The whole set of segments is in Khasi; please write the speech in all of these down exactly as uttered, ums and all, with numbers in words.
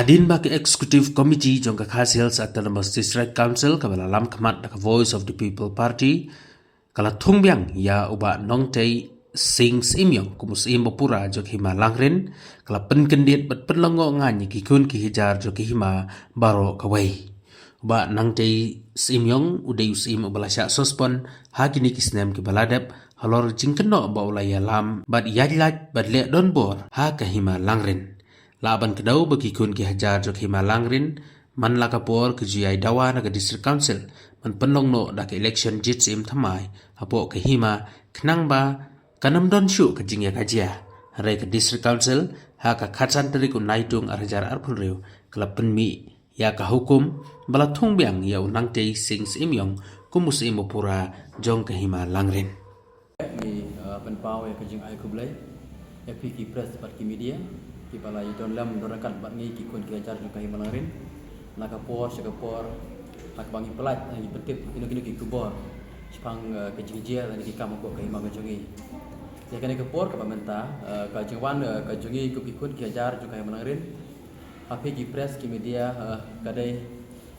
Hadien ba ka Executive Committee jong ka Khasi Hills Autonomous District Council kaba la lam khmat da ka Voice of the People Party ka la thung biang ïa u Bah Nongtei Sing Syiemiong kum u Syiem bapura jong ka Hima Langrin, ka la pynkyndit bad pynlong noh ngan ïa ki khun ki hajar jong ka hima baroh kawei. U Bah Nongtei Syiemiong u dei u Syiem uba la shah suspend ha kine ki snem kiba la dep halor jingkynnoh ba u la ïalam bad ïaid lait bad leh donbor ha ka Hima Langrin. Lah ban kdew ba ki khun ki hajar jong ka Hima Langrin man la ka por ki ju ïai dawa na ka District Council ban pynlong noh da ka election jied Syiem thymmai hapoh ka hima, khnang ba kan ym don shuh ka jingïakajia. Hynrei ka District Council ha ka khatsan tarik u Naitung ar hajar arphew hynriew ka la pynmih ïa ka hukum ba la thung biang ïa u Nongtei Sing Syiemiong kum u Syiem bapura jong ka Hima Langrin. Ngi, uh, pynpaw ïa ka jingai khublei ïa phi ki press bad ki media kiba la ïadon lem don ryngkat bad ngi ki khun ki hajar jong ka Hima Langrin. Na ka por sha ka por ha kaba ngi pyllait, ngi pyntip kino kino ki khubor shaphang, uh, ka jingjia lane ki kam hapoh ka hima ka jong ngi. Ïa kane ka por kaba mynta, uh, ka jingwan, uh, ka jong ngi kum ki khun ki hajar jong ka Hima Langrin ha phi ki press ki media, uh, ka dei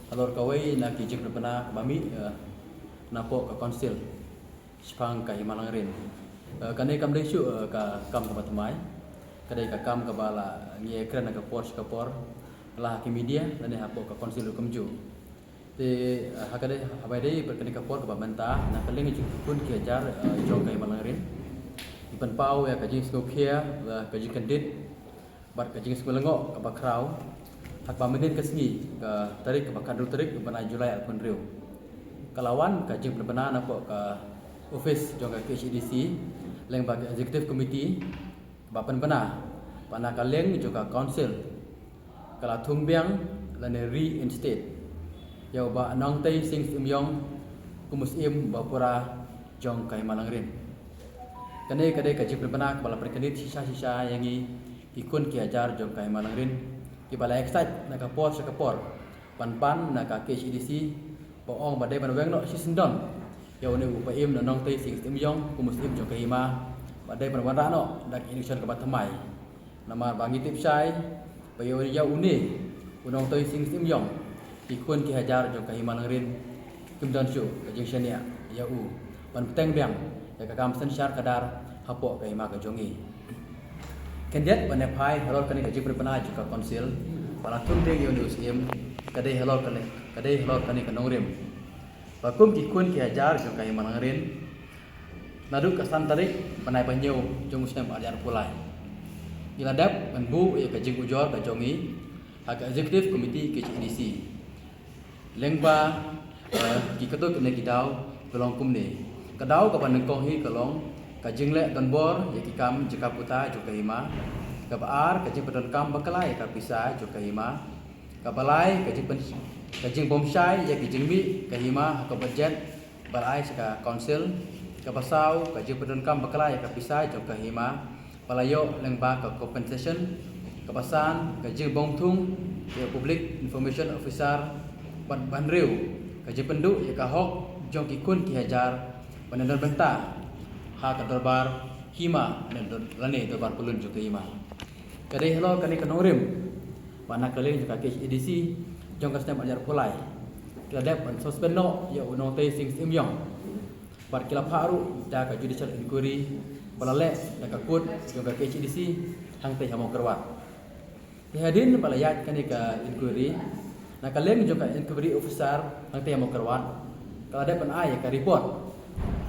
halor kawei na ki jingpynbna kaba mih, uh, napoh ka Council shaphang ka Hima Langrin. Uh, kane kam dei shuh, uh, ka kam kaba thymmai. Ka dei ka kam kaba la ngi ïakren na ka por sha ka por la ha ki media lane hapoh ka Council ruh kumjuh. Te, uh, ha ka dei, haba ïadei bad kane ka por kaba mynta na ka liang jong ki khun ki hajar, uh, jong ka Hima Langrin, ngi pynpaw ïa ka jingsngewkhia, uh, ka jingkyndit bad ka jingsngewlyngngoh kaba khraw ha kaba mynnin ka sngi, ka tarik kaba khathynriew tarik u bnai July arphew hynriew, ka la wan ka jingpynbna napoh ka office jong ka K H A D C lyngba ka Executive Committee ba pynbna ba na ka liang jong ka Council ka la thung biang lane reinstate ïa u Bah Nongtei Sing Syiemiong kum u Syiem bapura jong ka Hima Langrin. Kane ka dei ka jingpynbna kaba la pynkyndit shisha shisha ïa ngi ki khun ki hajar jong ka Hima Langrin kiba la excite na ka por sha ka por ban pan na ka K H A D C ba ong ba dei ban weng noh shisyndon ïa une u Bah Im Nongtei Sing Syiemiong kum u Syiem jong ka hima ba dei ban wanrah noh da ka election kaba thymmai. Namar ba ngi tip shai ba ïa, ïa une u Nongtei Sing Syiemiong ki khun ki hajar jong ka Hima Langrin kim don shuh ka jingshaniah ïa u ban bteng biang ïa ka kam synshar khadar hapoh ka hima ka jong ngi. Khyndiat ban ïa phai halor kane ka jingpynbna jong ka Council ba la thung biang ïa une u Syiem, ka dei halor kane, ka dei halor kane ka nongrim ba kum ki khun ki hajar jong ka Hima Langrin, naduh ka san tarik bnai ba hynñiew jong u snem ar hajar arphew lai, ngi la dep ban buh ïa ka jingujor ka jong ngi ha ka Executive Committee K H A D C. Lyngba, eh, ki katto katne ki daw ka long kumne. Ka daw kaba nyngkong hi ka long ka jingleh donbor ïa ki kam jaka puta jong ka hima. Kaba ar, ka jingpyndonkam bakla ïa ka pisa jong ka hima. Kaba lai, ka jingpyn-, ka jingbymshai ïa ki jingmih ka hima ha ka budget ba la ai sha ka Council. Kaba saw, ka jingpyndonkam bakla ïa ka pisa jong ka hima ba la ïoh lyngba ka compensation. Kaba san, ka jingbym thung ïa u Public Information Officer. Bad ba hynriew, ka jingpynduh ïa ka hok jong ki khun ki hajar ban ïadon bynta ha ka dorbar hima lane dor-, lane dorbar pyllun jong ka hima. Ka dei halor kane ka nongrim ba na ka liang jong ka K H A D C jong ka snem ar hajar arphew lai, ki la dep ban suspend noh ïa u Nongtei Sing Syiemiong. Bad ki la phah ruh da ka judicial inquiry ba la leh da ka court jong ka K H A D C hangtei ha Mawkyrwat. Te hadien ba la ïaid kane ka inquiry, na ka liang jong ka inquiry officer hangtei ha Mawkyrwat ka la dep ban ai ka report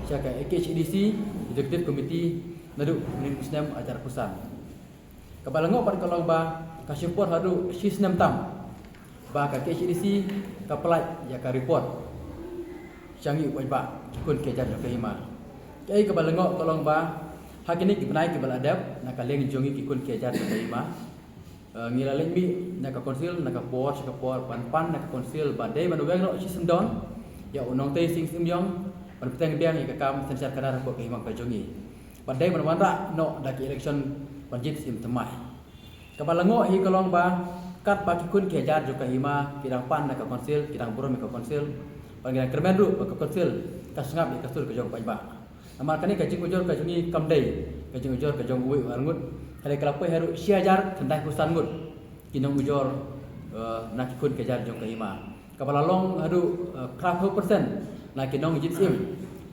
sha ka K H A D C Executive Committee naduh mynnin u snem ar hajar arphew san. Kaba lyngngoh pat ka long ba ka shim por haduh shi snem tam ba ka K H A D C ka pynlait ïa ka report sha ngi u paidbah ki khun ki hajar jong ka hima. Kaei kaba lyngngoh ka long ba ha kine ki bnai kiba la dep, na ka liang jong ngi ki khun ki hajar jong ka hima, eh, ngi la leit mih na ka Council na ka por sha ka por ban pan na ka Council ba dei ban weng noh shisyndon ïa u Nongtei Sing Syiemiong ban bteng biang ïa ka kam synshar khadar hapoh ka hima ka jong ngi. Ba dei ban wanrah noh da ki election ban jied Syiem thymmai. Kaba lyngngoh hi ka long ba katba ki khun ki hajar jong ka hima ki dang pan na ka Council, ki dang burom ïa ka Council, ba ngi dang kyrmen ruh ba ka Council ka sngap ïa ka sur ka jong u paidbah. Namar kane ka jingujor ka jong ngi kam dei ka jingujor ka jong uwei u arngut, ka dei ka la poi haduh shi hajar khyndai phew san ngut ki nongujor na ki khun ki jar jong ka hima. Kaba la long haduh phra phew percent na ki nongjied syiem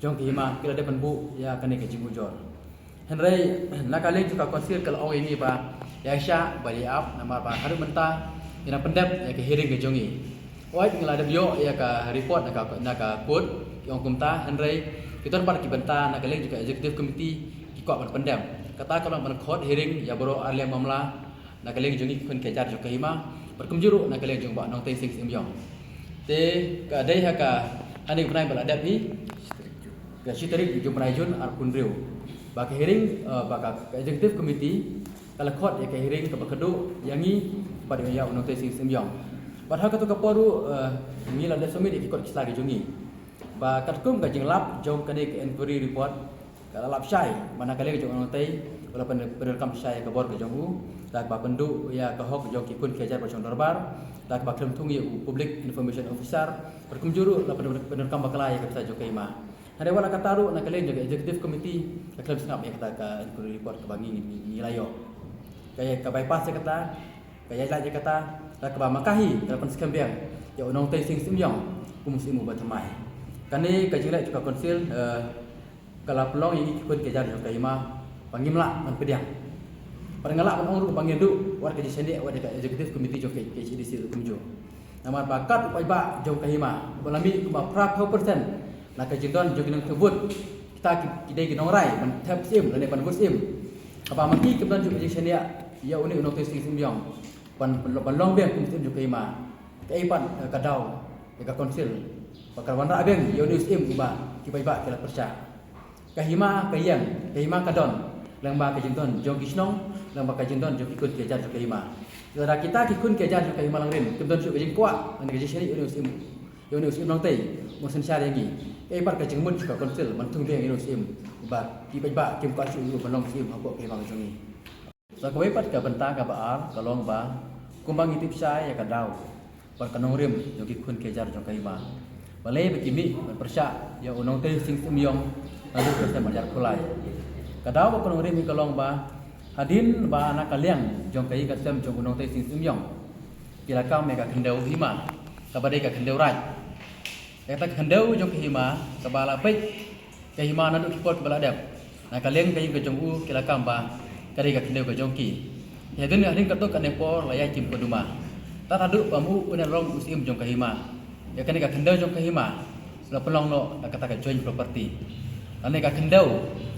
jong ka hima ki la dep ban buh ïa kane ka jingujor. Hynrei na ka liang jong ka council ka la ong ïa ngi ba ïa shah ba ïa ap namar ba haduh mynta ngi dang pyndep ïa ka hearing ka jong ngi. Wat ngi la dep ïoh ïa ka report na ka, na ka court, ki ong kumta, hynrei ki don pat ki bynta na ka liang jong ka executive committee ki kwah ban pyndem. Kata ka long ban khot hearing ïa baroh ar liang mamla na ka liang jong ngi ki khun ki jar jong ka hima bad kumjuh ruh na ka liang jong Bah Nongtei Sing Syiem Ïong. Te ka dei ha ka, ha kane ka bnai ba la dep hi, ka shi tarik jong u bnai Jun arphew hynriew, ba ka hearing, eh, ba ka, ka executive committee ka la khot ïa ka hearing kaba kyrduh ïa ngi bad ïa u Nongtei Sing Syiem Ïong. Bad ha kato ka por ruh, eh, ngi la dep submit ïa ki kot ki sla ki jong ngi. Ba katkum ka jinglap jong kane ka inquiry report, ka la lap shai ba na ka liang jong u Nongtei u la pyn-, pyndonkam shai ïa ka bor ka jong u da kaba pynduh ïa ka hok jong ki khun ki jar ba shong dorbar, da kaba khlem thung ïa u public information officer, bad kumjuh ruh la pyn-, pyndonkam bakla ïa ka pisa jong ka hima. Hynrei wat la katta ruh na ka liang jong ka executive committee ka khlem sngap ïa kata ka inquiry report kaba ngi, ngi, ngi la ïoh. Ka, ka bypass ïa kata, ka ïaid lait ïa kata, da kaba ma ka hi ka la pynskhem biang ïa u Nongtei Sing Syiem Ïong kum u syiem uba thymmai. Kane ka jingleh jong ka council, eh, ka la pynlong ïa ngi ki khun ki jar jong ka hima ba ngim lah ban pdiang. Bad nga lah ban ong ruh ba ngi duh wat ka jingshaniah wat ïa ka executive committee jong ka K H A D C ruh kumjuh. Namar ba kat u paidbah jong ka hima ba la mih kumba phra phew percent na ka jingdon jong ki nongthep vote, kita ki, ki dei ki nongrai ban thep syiem lane ban vote syiem. Haba ma ki kim don jong ka jingshaniah ïa une u Nongtei Sing Syiem Ïong ban, ban, ban long biang kum syiem jong ka hima. Kaei pat, eh, ka daw ïa ka council ba ka wanrah biang ïa une u syiem uba ki paidbah ki la pyrshah. Ka hima ka ïeng, ka hima ka don lyngba ka jingdon jong ki shnong, lyngba ka jingdon jong ki khun ki jar jong ka hima. Lada kita ki khun ki jar jong ka hima Langrin kim don shuh ka jingkwah lane ka jingshaniah ïa une u syiem, ïa une u syiem Nongtei, mo synshar ïa ngi, kaei pat ka jingmut jong ka council ban thung biang ïa une u syiem uba ki paidbah kim kwah shuh ban long syiem hapoh ka hima ka jong ngi. Sa kawei pat ka bynta kaba ar ka long ba kumba ngi tip shai ïa ka daw bad ka nongrim jong ki khun ki jar jong ka hima. Balei ba ki mih ban pyrshah ïa u Nongtei Sing Syiem Ïong naduh ka snem ar hajar arphew lai. Ka daw bad ka nongrim hi ka long ba hadien ba na ka liang jong ka ïing ka sem jong u Nongtei Sing Syiem Ïong ki la kam ïa ka khyndew hima kaba dei ka khyndew raid. Ïa kata ka khyndew jong ka hima kaba la peit ka hima naduh ki por kiba la dep. Na ka liang ka ïing ka jong u ki la kam ba ka dei ka khyndew ka jong ki. Hadien, hadien katto katne por la ïaid kim korduma. Tad haduh ba ma u u nang long u syiem jong ka hima, ïa kane ka khyndew jong ka hima la pynlong noh da kata ka joint property. Lane ka khyndew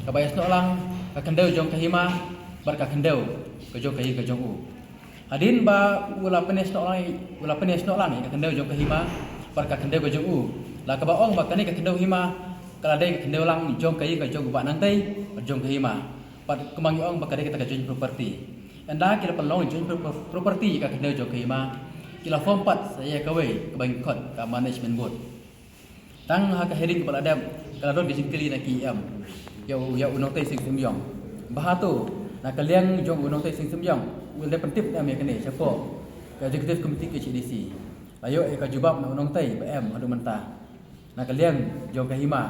kaba ïasnoh lang, ka khyndew jong ka hima bad ka khyndew ka jong ka ïing ka jong u. Hadien ba u la pynïasnoh lang, u la pynïasnoh lang ïa ka khyndew jong ka hima bad ka khyndew ka jong u, la kaba ong ba kane ka khyndew hima ka la dei ka khyndew lang jong ka ïing ka jong u Bah Nangtei bad jong ka hima. Bad kumba ngi ong ba ka dei kata ka joint property. Ynda ki la pynlong joint pro-, property ïa ka khyndew jong ka hima, ki la form pat sa ïa kawei kaba ngi khot ka management board. Tang ha ka hearing kaba la dep ka la don ka jingkylli na ki E M ïa u, ïa u Nongtei Sing Syiem Ïong. Ba hato na ka liang jong u Nongtei Sing Syiem Ïong u la dep pyntip ne em ïa kane shapoh ka executive committee K H A D C. La ïoh ïa ka jubab na u Nongtei ba em haduh mynta. Na ka liang jong ka hima,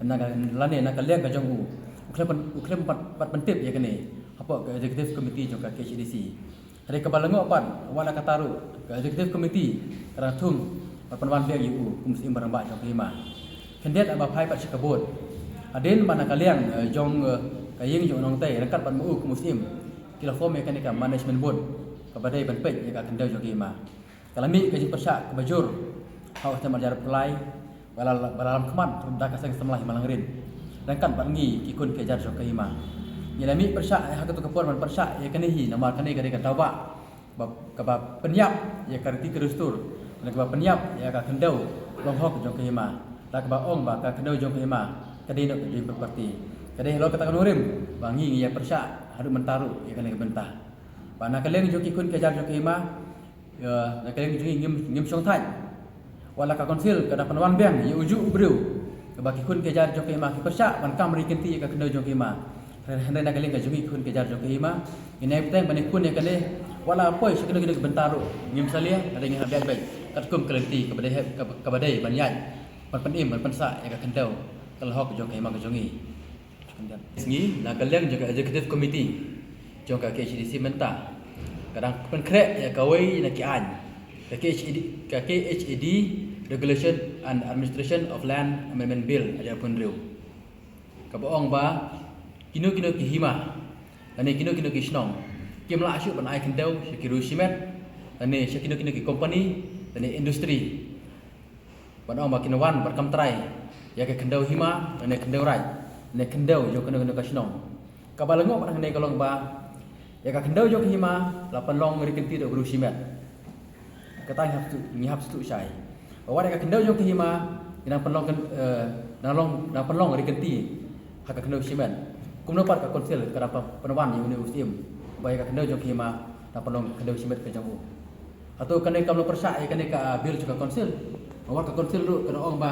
na ka, lane na ka liang ka jong u, u khlem pyn-, u khlem pat, pat pyntip ïa kane hapoh ka executive committee jong ka K H A D C. Hynrei kaba lyngngoh pat, wat la katta ruh ka executive committee ka dang thung ban pynwan biang ïa u kum u syiem rangbah jong ka hima. Khyndiat ba phai pat sha ka board. Hadien ba na ka liang, eh, jong, eh, ka ïing jong u Nongtei ryngkat bad ma u kum u syiem ki la form ïa kane ka management board kaba dei ban peit ïa ka khyndew jong ka hima. Ka la mih ka jingpyrshah kaba jur ha u snem ar hajar arphew lai ba la, ba la lam khmat da ka seng samla hima Langrin ryngkat bad ngi ki khun ki jar jong ka hima. Ngi la mih pyrshah ha kato ka por ban pyrshah ïa kane hi namar kane ka dei ka daw ba, ba, kaba pynïap ïa ka riti ka dustur, kaba pynïap ïa ka khyndew long hok jong ka hima. Da kaba ong ba ka khyndew jong ka hima ka dei noh ka joint property. Ka dei halor kata ka nongrim ba ngi ngi ïa pyrshah haduh mynta ruh ïa kane ka bynta. Ba na ka liang jong ki khun ki jar jong ka hima, ïa, na ka liang jong ngi ngim, ngim shong thait. Wat la ka council ka dang pynwan biang ïa ujuh u briew kaba ki khun ki jar jong ka hima ki pyrshah ban kam ri kynti ïa ka khyndew jong ka hima. Hynrei na ka liang ka jong ngi ki khun ki jar jong ka hima, ngi nai bteng ban ïakhun ïa kane. Wat la poi sha kino kino ki bynta ruh ngim salia, hynrei ngi hap ïaid beit katkum ka lynti kaba dei, kaba, kaba dei ban ïaid ban pynim ban pynsah ïa ka khyndew ka la hok jong ka hima ka jong ngi. Ngi na ka liang jong ka executive committee jong ka K H A D C mynta ka dang pynkhreh ïa kawei na ki aiñ Ka K H A D, ka K H A D Regulation and Administration of Land Amendment Bill hajar arphew hynriew, kaba ong ba kino kino ki hima lane kino kino ki shnong kim lah shuh ban ai khyndew sha ki riew shimet lane sha kino kino ki company lane industry ban ong ba kin wan bad kam trai ïa ka khyndew hima lane khyndew raid lane khyndew jong kano kano ka shnong. Kaba la ngoh pat hangne ka long ba ïa ka khyndew jong ka hima la pynlong ri kynti da u briew shimet. Kata ngi hap shu, ngi hap shu shai ba wat ïa ka khyndew jong ka hima ngi nang pynlong kyn, eh, nang long, nang pynlong ri kynti ha ka khyndew shimet. Kumno pat ka council ka dang pynwan ïa une u syiem ba ïa ka khyndew jong ka hima nang pynlong khyndew shimet ka jong u. Hato kane kam long pyrshah ïa kane ka bill jong ka council? Wat ka council ruh ka ong ba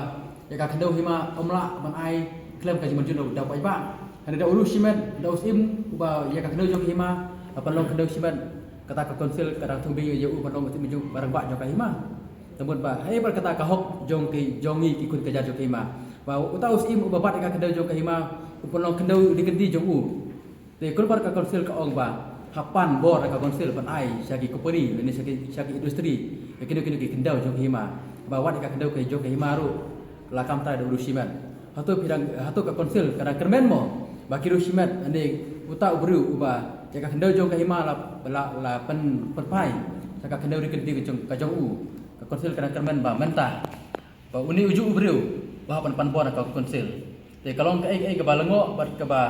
ïa ka khyndew hima ym lah ban ai khlem ka jingmynjur da u paidbah. Hynrei da u riew shimet, da u syiem uba ïa ka khyndew jong ka hima la pynlong khyndew shimet, kata ka council ka dang thung biang ïa u ban long u syiem jong ba rangbah jong ka hima. Te mut ba haei pat kata ka hok jong ki, jong ngi ki khun ki hajar jong ka hima ba uta u syiem uba bat ïa ka khyndew jong ka hima u pynlong khyndew ri kynti jong u. Te kumno pat ka council ka ong ba ha pan bor ka council ban ai sha ki company lane sha ki, sha ki industry ïa kino kino ki khyndew jong ka hima, ba wat ïa ka khyndew ka jong ka hima ruh la kam trai da u riew shimet. Hato phi dang, hato ka council ka dang kyrmen mo ba ki riew shimet lane uta u briew uba ïa ka khyndew jong ka hima la, la, la pyn, pynphai sha ka khyndew ri kynti ka jong, ka jong u? Ka council ka dang kyrmen ba mynta ba une ujuh u briew u hap ban pan bor ha ka council. Te ka long kaei kaei kaba lyngngoh bad kaba,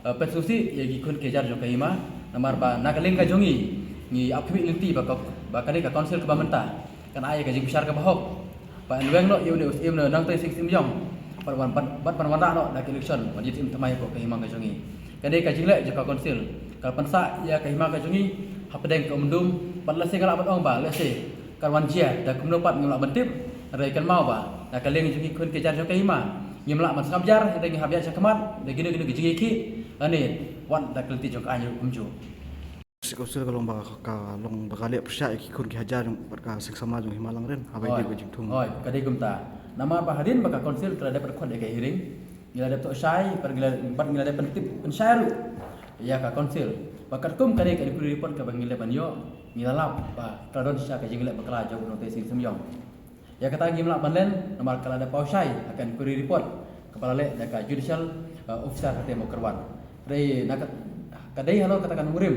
eh, pynsngewsih ïa ki khun ki hajar jong ka hima. Namar ba na ka liang ka jong ngi ngi ap khmih lynti ba ka, ba kane ka council kaba mynta kan ai ïa ka jingbishar kaba hok ba yn weng noh ïa une u syiem Nongtei Sing Syiemliong bad wan, bad, bad ban wanrah noh da ka election ban ïa syiem thymmai hapoh ka hima ka jong ngi. Kane ka jingleh jong ka council ka la pynsah ïa ka hima ka jong ngi hapdeng ka umdum bad lehse nga lah ban ong ba lehse kan wan jia da kumno pat ngim lah ban tip. Hynrei kynmaw ba na ka liang jong ki khun ki hajar jong ka hima ngim lah ban sngap jar hynrei ngi hap ïaid shakhmat da kino kino ki jingïakhih lane wat da ka lynti jong ka aiñ ruh kumjuh. District Council ka long ba ka long ba ka leh pyrshah ïa ki khun ki hajar jong bad ka seng samla jong Hima Langrin haba ïadei bad ka jingthung. Hooid, ka dei kumta. Namar ba hadien ba ka council ka la dep ban khot ïa ka hearing, ngi la dep thoh shai bad ngi la, bad ngi la dep pyntip pynshai ruh ïa ka council ba katkum kane ka inquiry report kaba ngi la dep ban ïoh, ngi la lap ba ka la don shisha ka jingleh bakla jong u Nongtei Sing Syiemliong. Ïa kata ngim lah ban len namar ka la dep paw shai ha ka inquiry report kaba la leh da ka judicial, eh, officer ha Mawkyrwat. Hynrei na ka, ka dei halor kata ka nongrim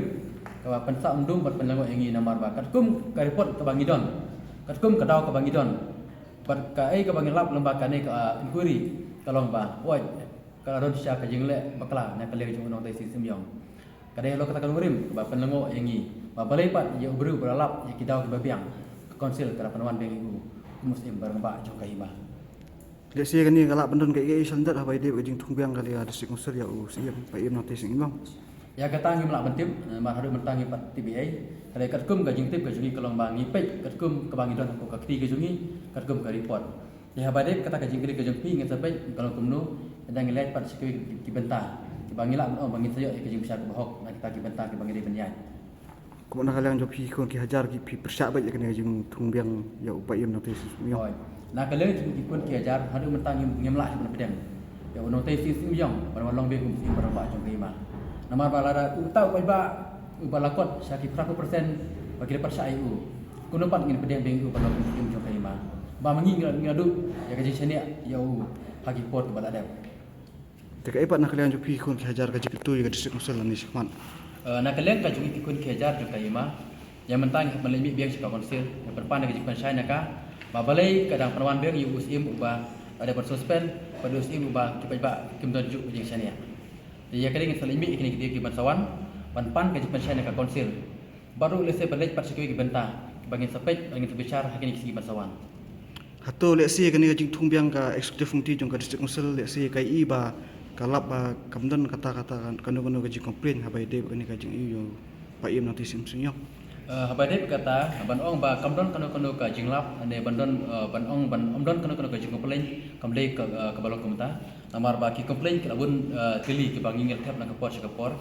kaba pynsah umdum bad pynlyngngoh ïa ngi namar ba katkum ka report kaba ngi don, katkum ka daw kaba ngi don bad kaei kaba ngi lap lyngba kane ka, ah, inquiry ka long ba, wai, ka la don shisha ka jingleh bakla na ka liang jong u Nongtei Sing Syiemliong. Ka dei halor kata ka nongrim kaba pynlyngngoh ïa ngi ba balei pat ïa u briew ba la lap ïa ki daw kiba biang ka council ka la pynwan biang ïa u kum u syiem ba rangbah jong ka hima. Lehse kane ka lah ban don kaei kaei sha lyndet haba ïadei bad ka jingthung biang ka lei ka District Council ïa u Syiem Paiem Nongtei Sing Syiemliong. Ïa kata ngim lah ban tip, eh, namar haduh mynta ngim pat tip ei ei. Hynrei katkum ka jingtip ka jong ngi ka long ba ngi peit katkum kaba ngi don hapoh ka kti ka jong ngi, katkum ka report. Te haba dep kata ka jingkylli ka jong phi ngin sa peit ka long kumno, ynda ngi leit pat sha kiwei ki bynta kiba ngi lah ban ong ba ngin sa ïoh ïa ka jingbishar kaba hok na kita ki bynta kiba ngi dei ban ïaid. Kumno na ka liang jong phi ki khun ki hajar ki phi pyrshah beit ïa kane ka jingthung biang ïa u Paiem Nongtei Sing Syiemliong? Hooid. Na ka liang jong ki khun ki hajar haduh mynta ngim, ngim lah shuh ban pdiang ïa u Nongtei Sing Syiemliong ban wan long biang kum u syiem ba rangbah jong ka hima. Namar ba lada uta u paidbah uba la kot sha ki phra phew percent ba ki la pyrshah ïa u, kumno pat ngin pdiang biang ïa u ban long kum u syiem jong ka hima? Ba ma ngi ngi la, ngi la duh ïa ka jingshaniah ïa u ha ki por kiba la dep. Te kaei pat na ka liang jong phi ki khun ki hajar ka jingkyntu ïa ka District Council lane shakhmat? Eh, na ka liang ka jong ngi ki khun ki hajar jong ka hima, ïa mynta ngi hap ban leit mih biang sha ka council, ngi pynpan ïa ka jingpynshai na ka ba balei ka dang pynwan biang ïa u syiem uba la dep ban suspend bad u syiem uba ki paidbah kim don juh ka jingshaniah. Te ïa kane ngin sa leit mih ïa kine ki dei ki ban sa wan ban pan ka jingpynshai na ka council. Bad ruh lehse ban leit pat sha kiwei ki bynta ba ngin sa peit, ba ngin sa bishar ha kine ki sngi ban sa wan. Hato lehse kane ka jingthung biang ka Executive Committee jong ka District Council lehse ka ïohi ba ka lap ba kam don kata kata kano kano ka jingcomplain haba ïadei bad kane ka jingïoh ïa u Paiem Nongtei Sing Syiemliong? Eh, haba ïadei bad kata ban ong ba kam don kano kano ka jinglap ne ban don, eh, ban ong ban ym don kano kano ka jingcomplain kam dei ka, eh, kaba long kumta. Namar ba ki complain ki la bun, eh, tylli kiba ngi ngi la thep na ka por sha ka por.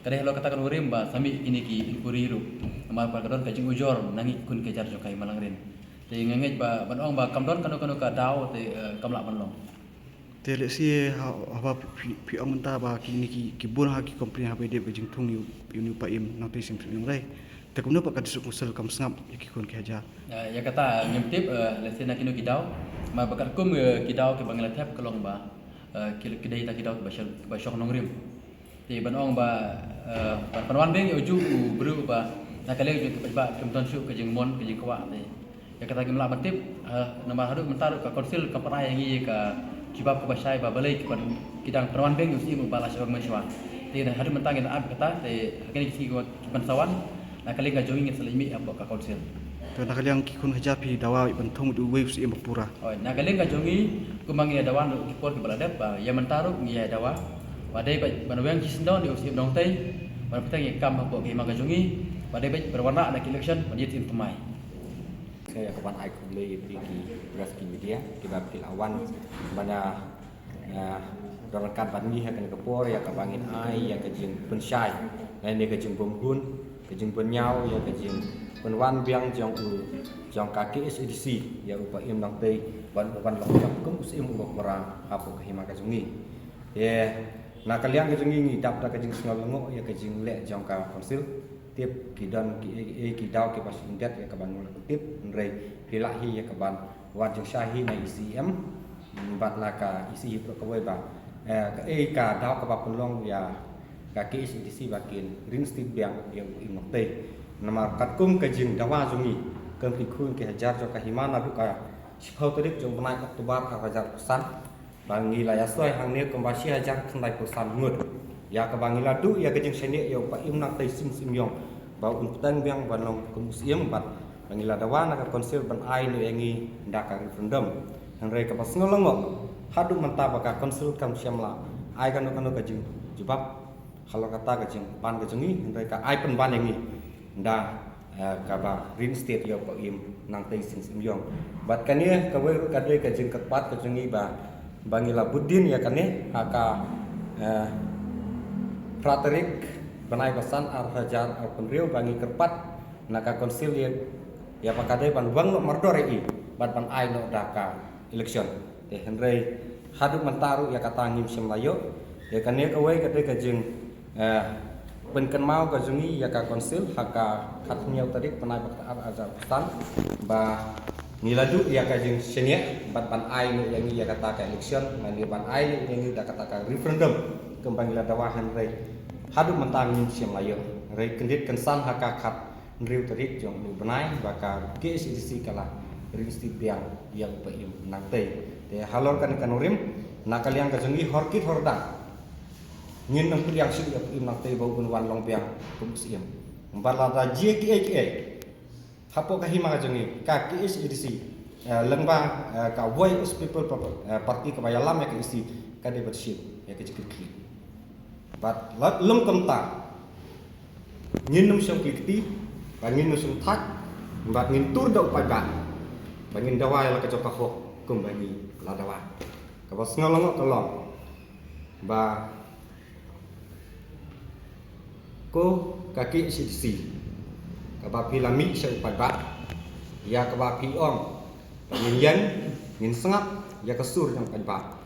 Ka dei halor kata ka nongrim ba sa mih kine ki inquiry ruh. Namar ba ka don ka jingujor na ngi ki khun ki hajar jong ka Hima Langrin. Te nga ngeit ba ban ong ba kam don kano kano ka daw te, eh, kam lah ban long. Te lehse ha, haba phi, phi ong mynta ba kine ki, ki bun ha ki complain haba ïadei bad ka jingthung ïa u, ïa u Paiem Nongtei Sing Syiemliong, right? Kumno pat ka District Council kam sngap ïa ki khun ki hajar? Ah, ïa kata ngim tip, eh, lehse na kino ki daw. Namar ba katkum, eh, ki daw kiba ngi la thep ka long ba, eh, ki, ki dei ta ki daw kiba shong, kiba shong nongrim. Te ban ong ba, eh, ban pynwan biang ïa u juh u briew ba na ka liang jong ki paidbah kim don shuh ka jingmon ka jingkwah te. Ïa kata ngim lah ban tip, eh, namar haduh mynta ruh ka council kam pynai ïa ngi ïa ka jubab kaba shai ba balei ki pan, ki dang pynwan biang ïa u syiem uba la shah wan mynshuwa. Te haduh mynta ngin ap kata te ha kine ki sngi ki ban sa wan na ka liang ka jong ngi ngin sa leit mih hapoh ka council. To na ka liang ki khun hajar phi dawa ban thung ïa uwei u syiem ba pura? Oi, na ka liang ka jong ngi kumba ngi ïa dawa naduh ki por kiba la dep ba ïa mynta ruh ngi ïa dawa ba dei ba ban weng shisyndon ïa u syiem Nongtei ban pyntheng ïa ka kam hapoh ka hima ka jong ngi ba dei ba ban wanrah na ki election ban ïa syiem thymmai. Nga ïa ka ban ai khublei ïa phi ki press ki media kiba phi la wan ban ïa, eh, don ryngkat bad ngi ha kane ka por ïa kaba ngin ai ïa ka jingpynshai lane ka jingbymhun ka jingbynñiaw ïa ka jingpynwan biang jong u jong ka K H A D C ïa u Bah Im Nongtei ban, ban long biang kum u syiem uba pura hapoh ka hima ka jong ngi. Te na ka liang ka jong ngi ngi dap da ka jingsngew lyngngoh ïa ka jingleh jong ka council. Tip ki don ki, eh, ki daw kiba shim det ïa ka ban ngul tip, hynrei phi lah hi ïa ka ban wad jingshai hi na E C M bad na ka E C hi pyrkhat kawei ba, eh, ka, eh, ka daw kaba pynlong ïa ka K H A D C ba kin reinstate biang ïa u Im Nongtei. Namar katkum ka jingdawa jong ngi kum ki khun ki hajar jong ka hima naduh ka shiphew tarik jong u bnai October arhajar arphew san ba ngi la ïa soi hangne kumba shi hajar khyndai phew san ngut. Ïa kaba ngi la duh ïa ka jingshaniah ïa u Bah Im Nongtei Sing Symyong ba un pyntheng biang ban long kum u syiem bad ba ngi la dawa na ka council ban ai noh ïa ngi da ka referendum. Hynrei kaba sngew lyngngoh haduh mynta ba ka council kam shym la ai kano kano ka jingjubab halor kata ka jingpan ka jong ngi, hynrei ka ai pynban ïa ngi da, eh, kaba reinstate ïa u Bah Im Nongtei Sing Symyong. Bad kane kawei ruh ka dei ka jingkyrpad ka jong ngi ba, ba ngi la bud dien ïa kane ha ka, eh, phra tarik bnai ba san arhajar arphew hynriew ba ngi kyrpad na ka council ïa, ïa ba ka dei ban weng noh mardor ïa i bad ban ai noh da ka election. Te hynrei haduh mynta ruh ïa kata ngim shym la ïoh. Te kane kawei ka dei ka jing, eh, pynkynmaw ka jong ngi ïa ka council ha ka khathynñiew tarik bnai ba khatar arhajar arphew san ba ngi la duh ïa ka jingshaniah bad ban ai noh ïa ngi ïa kata ka election, ban ïa ban ai noh ïa ngi da kata ka referendum kumba ngi la dawa, hynrei haduh mynta ngim shym la ïoh. Hynrei kyndit kynsan ha ka khat hynriew tarik jong u bnai ba ka K H A D C ka la reinstate biang ïa u Bah Im Nongtei. Te halor kane ka nongrim na ka liang ka jong ngi hor kit hor dang ngin ym pdiang shuh ïa u Bah Im Nongtei ba un wan long biang kum u syiem. Bad lada jia kiei kiei hapoh ka hima ka jong ngi ka K H A D C, eh, lyngba, eh, ka Voice of People Pa-, eh, Party kaba ïalam ïa ka E C ka dei ban shim ïa ka jingkitkhlieh. Bad la lum kumta ngin ym shong kli kti, ba ngin ym shong thait, bad ngin tur da u paidbah, ba ngin dawa ïa la ka jong ka hok kumba ngi la dawa. Kaba sngew lyngngoh ka long ba ko ka K H A D C kaba phi la mih sha u paidbah ïa kaba phi ong ba ngin ïeng ngin sngap ïa ka sur jong u paidbah.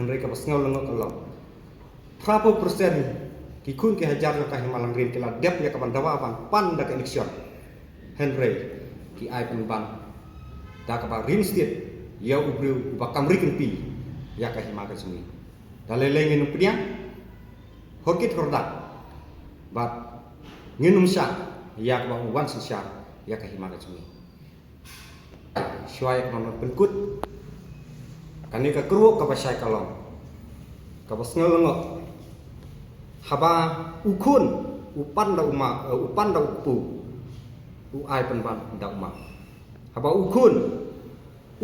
Hynrei kaba sngew lyngngoh ka long phra phew percent ki khun ki hajar jong ka hima Langrin ki la dep ïa ka ban dawa ban pan da ka election. Hynrei ki ai pynban da kaba reinstate ïa u briew uba kam ri kynti ïa ka hima ka jong ngi. Da lei lei ngin ym pdiang hor kit hor dang bad ngin ym shah ïa kaba u wan synshar ïa ka hima ka jong ngi. Shuwa ïa ka ban pynkut kane ka kyrwoh kaba shai ka long kaba sngew lyngngoh haba u khun u pan da u ma, eh, u pan da u kpu u ai pynban da u ma. Haba u khun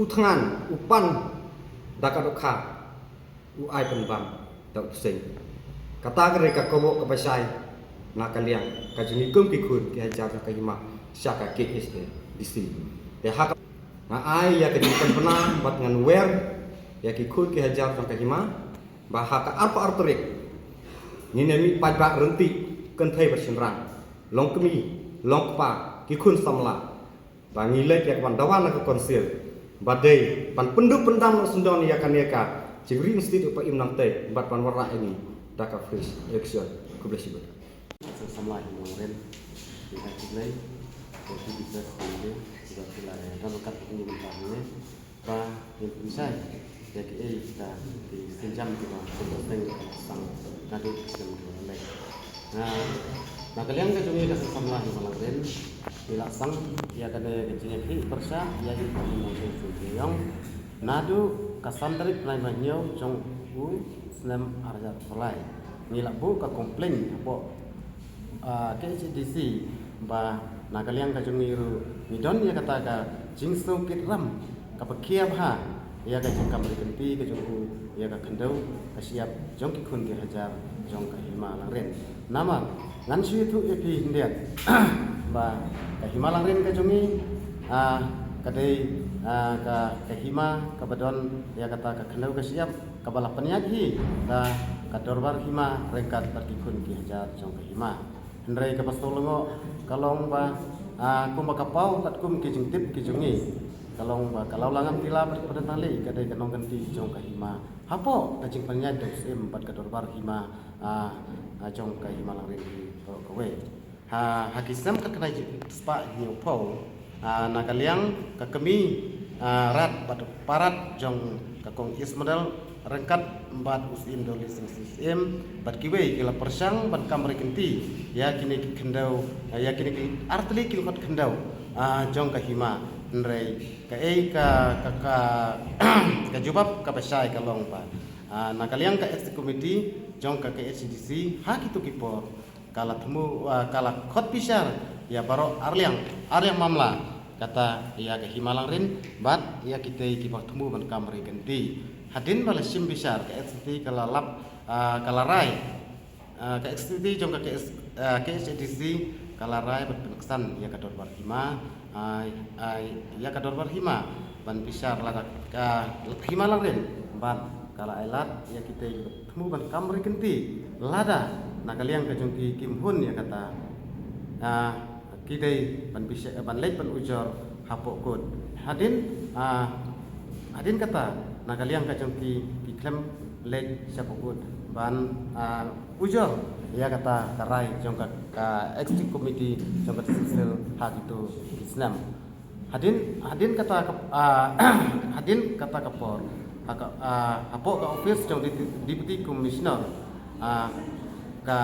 u thngan u pan da ka dohkha u ai pynban da u bseiñ. Kata ka dei ka kyrwoh kaba shai na ka liang ka jong ngi kum ki khun ki hajar jong ka hima sha ka K H A D C. Te ha ka nga ai ïa ka jingpynbna bad ngan wer ïa ki khun ki hajar jong ka hima ba ha ka arphew ar tarik ngin ïa mih paidbah ryntih kynthei bad shynrang, long kmie long kpa, ki khun samla, ba ngi leit ïa ka ban dawa na ka council ba dei ban pynduh pyndam noh syndon ïa kane ka jingreinstate u Bah Im Nongtei bad ban wanrah ïa ngi da ka fresh election. Khublei shibun. Sa samla hi long ren. Ngi ai khublei. Ki business ki, ki ba ki la ïa don kat ki mynta hangne ba ngin pynshai ïa kiei kita ki sienjam kiba pynbeit ïa ka seng ka seng naduh ki snem kiba la leit. Na, na ka liang ka jong ngi ka Seng Samla Hima Langrin, ngi la sdang ïa kane ka jingïakhih pyrshah ïa i Bah Hima Langrin Syngkliong naduh ka san tarik bnai ba hynñiew jong u snem ar hajar arphew lai. Ngi la buh ka complaint hapoh ah, K H A D C ba na ka liang ka jong ngi ruh ngi don ïa kata ka jingsngewkit ram kaba khia bha ïa ka jingkam ri kynti ka jong u ïa ka khyndew ka shyiap jong ki khun ki hajar jong ka Hima Langrin. Namar ngan shu ïathuh ïa phi khyndiat ba ka Hima Langrin ka jong ngi, ah, ka dei, ah, ka, ka hima kaba don ïa kata ka khyndew ka shyiap kaba la pynïaid hi da ka dorbar hima ryngkat bad ki khun ki hajar jong ka hima. Hynrei kaba sngewlyngngoh ka long ba, ah, kumba ka paw katkum ki jingtip ki jong ngi, ka long ba ka Lawlangam Tila bad ka Pdeng Thangli ka dei ka nongkynti jong ka hima hapoh ka jingpynïaid da u Syiem bad ka dorbar hima, ah, ah, jong ka Hima Langrin hi baroh kawei. Ha, ha ki snem khatkhyndai spah hynñiewphew, ah, na ka liang ka kmie, ah, Rat bad Parat jong ka Kong East Model ryngkat bad u Syiem Dolly Singh Syiem bad kiwei ki la pyrshang ban kam ri kynti ïa kine ki khyndew, ïa kine ki artylli ki lyngkot khyndew, ah, jong ka hima. Hynrei kaei ka, ka, ka, ka jubab kaba shai ka long ba, ah, na ka liang ka Executive Committee jong ka K H A D C ha kito ki por ka la thmu, ah, ka la khot bishar ïa baroh arliang, arliang mamla, kata ïa ka Hima Langrin bad ïa kitei kiba thmu ban kam ri kynti. Hadien ba la shim bishar ka Executive ka la lap, ah, ka la rai, ah, ka Executive jong ka K S, ah, K H A D C ka la rai ban pynksan ïa ka dorbar hima, ah, ah, ïa ka dorbar hima ban bishar lada ka Hima Langrin bad ka la ailad ïa kitei thmu ban kam ri kynti lada na ka liang ka jong ki kim hun ïa kata, ah, ki dei ban bishar, ban leit ban ujor hapoh kut. Hadien, ah, hadien kata na ka liang ka jong ki ki khlem leit shapoh kut ban, ah, ujor ïa kata ka rai jong ka, ka Executive Committee jong ka District Council ha kito ki snem. Hadien, hadien kata ka, ah, hadien kata ka por, ha ka, ah, hapoh ka office jong Deputy, Deputy Commissioner, ah, ka,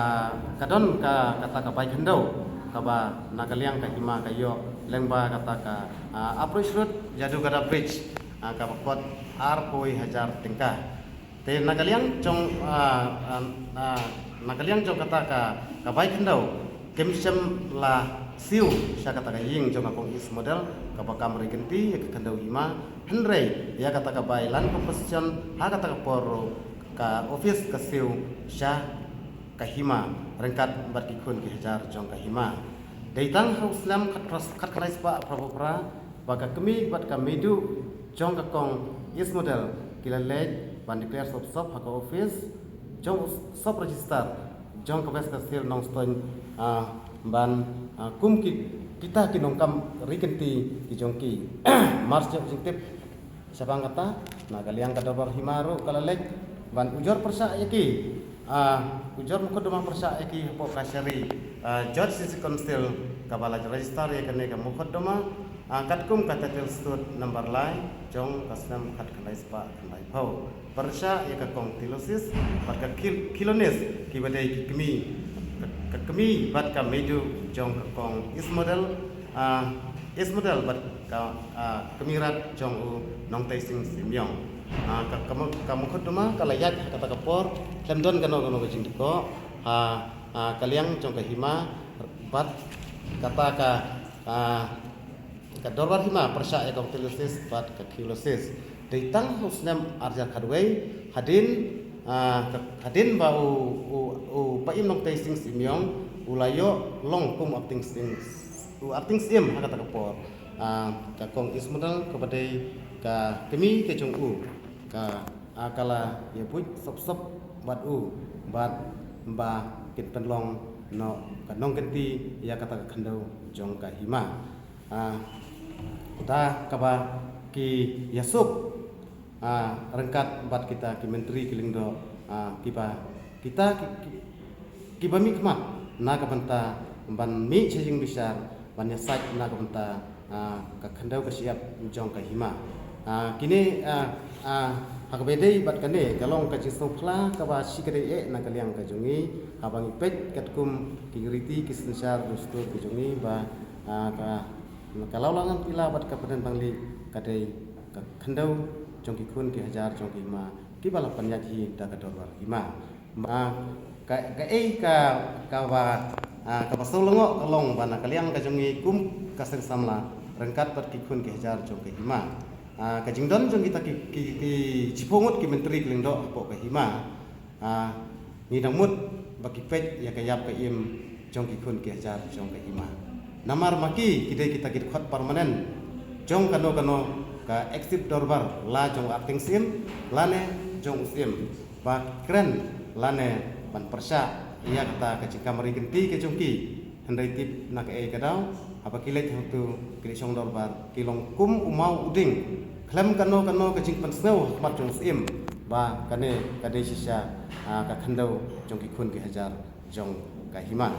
ka don ka, kata ka bai khyndew kaba na ka liang ka hima ka ïoh lyngba kata ka, ah, Approach Road, Jadugada Bridge, ah, kaba kot arphew hajar tyngka. Te na ka liang jong, ah, ah, ah, na ka liang jong kata ka, ka bai khyndew kim shym la siew sha kata ka ïing jong ka Kong East Model kaba kam ri kynti ïa ka khyndew hima, hynrei ïa kata ka bai land compensation ha kata ka por ruh ka office ka siew sha ka hima ryngkat bad ki khun ki hajar jong ka hima. Dei tang ha u snem khat, khatkhyndai spah phra phew phra ba ka kmie bad ka meiduh jong ka Kong East Model ki la leit ban declare sop sop ha ka office jong u Sub Registrar jong ka West Khasi Hills Nongstoiñ, ah, ban, ah, kum ki, kita ki nongkam ri kynti ki jong ki. Mar shu jingtip shaphang kata, na ka liang ka dorbar hima ruh ka la leit ban ujor pyrshah ïa ki, ah, ujor mukotduma pyrshah ïa ki hapoh kashari, ah, Judge Sessions Council kaba la register ïa kane ka mukotduma, ah, katkum ka title suit number lai jong ka snem khatkhyndai spah khyndaiphew. Pyrshah ïa ka Kong Theolosis bad ka Khil-, Khilonis kiba dei ki kmie, ka, ka kmie bad ka meiduh jong ka Kong East Model, ah, East Model bad ka, ah, kmie Rat jong u Nongtei Singh Syiem Ïong. Ah, ka, ka mu-, ka mukotduma ka la ïaid ha kata ka por, khlem don kano kano ka jingdkoh ha, ah, ka liang jong ka hima bad kata ka, ah, ka dorbar hima pyrshah ïa ka Kong Theolosis bad ka Khilosis. Dei tang ha u snem ar hajar khatwei, hadien, ah, ka, hadien ba u, u, u Paiem Nongtei Singh Syiem Ïong u la ïoh long kum u Acting Singh, u Acting Syiem ha kata ka por. Ah, ka Kong East Model kaba dei ka kmie ka jong u ka, ah, ka la ïa buit sop sop bad u bad ba kin pynlong noh ka nongkynti ïa kata ka khyndew jong ka hima. Ah, kata kaba ki ïasuk, ah, ryngkat bad kita ki myntri ki lyngdoh, ah, kiba, kita ki, ki, kiba mihkhmat na ka bynta ban mih sha jingbishar ban ïasaid na ka bynta, ah, ka khyndew ka shyiap jong ka hima. Ah, kine, ah, ah, ha kaba ïadei bad kane ka long ka jingsngewphylla kaba shi kaba eh na ka liang ka jong ngi, haba ngi peit katkum ki riti ki synshar dustur ki jong ngi ba, ah, ka, ka Lawlangan Pila bad ka Pdeng Bangli ka dei ka khyndew jong ki khun ki hajar jong ki hima kiba la pynïaid hi da ka dorbar hima. Ba ka, kaei ka, kaba, ah, kaba sngewlyngngoh ka long ba na ka liang ka jong ngi kum ka seng samla ryngkat bad ki khun ki hajar jong ka hima. Ah, ka jingdon jong kita ki, ki, ki shiphew ngut ki myntri ki lyngdoh hapoh ka hima. Ah, ngi dang mut ba ki peit ïa ka ïap ka im jong ki khun ki hajar jong ka hima. Namar ma ki, ki dei kita ki dkhot permanent jong kano kano ka exit dorbar, la jong u Acting Syiem lane jong u Syiem, ba kren lane ban pyrshah ïa kata ka jingkam ri kynti ka jong ki. Hynrei tip na kaei ka daw, haba ki leit hangtu ki leit shong dorbar, ki long kum u maw u dieng khlem kano kano ka jingpynsngew ha khmat jong u Syiem ba kane ka dei shisha, ah, ka khyndew jong ki khun ki hajar jong ka hima.